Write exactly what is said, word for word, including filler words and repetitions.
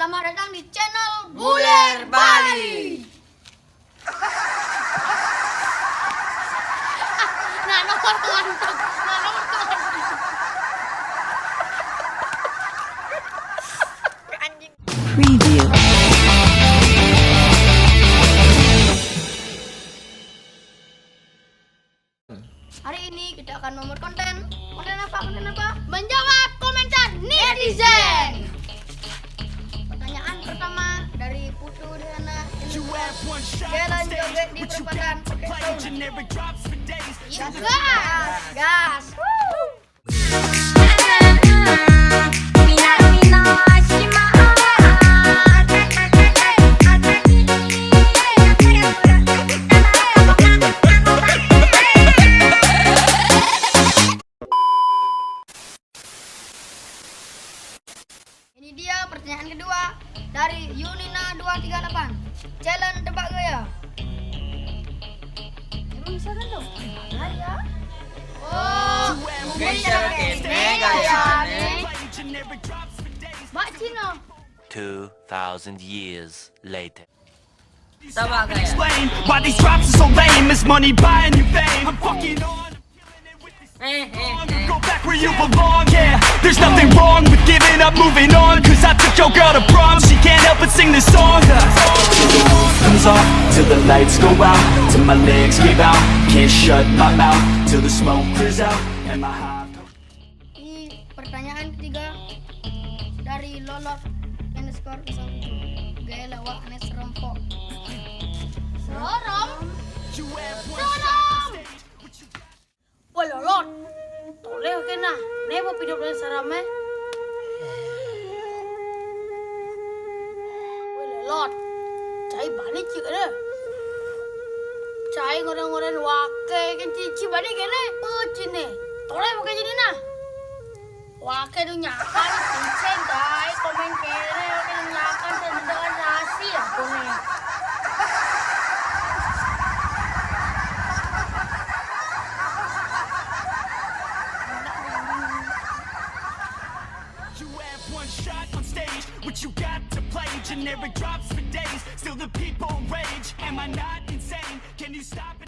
Selamat datang di channel Buler Bali. Nah, nomor tuan. Nah, nomor tuan. Anjing. Preview. Hari ini kita akan membuat konten. Konten apa? Konten apa? Menjawab komentar netizen. Pertanyaan pertama dari Putu di sana. Jalan joget di perempatan pakai sound. Yuk, gas, gas. Ini dia pertanyaan kedua dari Yunina dua tiga delapan. Challenge tebak gaya. Emang bisa kan tuh? Gaya. Oh, mungkin cara kene gaya nih. Mbak Cina. Two thousand years later. Tebak gaya. Explain why these drops are so lame. Is money buying you fame? I'm fucking on. Eh, eh, eh. Go back where you belong, yeah. There's nothing wrong with giving up, moving on. Cause I took your girl to prom, she can't help but sing this song. Till the roof comes off, till the lights go out, till my legs give out. Can't shut my mouth, till the smoke clears out, and my high. Ini pertanyaan ketiga dari Lolot underscore nol tujuh. Gaya lawak aneh serempok. Serem? Serem! Woi, Lolot. Toleh kena. Nebo pidup dengan sarame. Woi, Lolot. Cai bani cik ada. Cai ngoren-ngoren wake kan cici bani kene. Oh, cine. Toleh pakai jadi nah. Wake du nyakan, cicing, tai, komen kene, wake du nyakan, sendok nasi, aku nih. You have one shot on stage. What you got to play? Generic drops for days. Still the people rage. Am I not insane? Can you stop?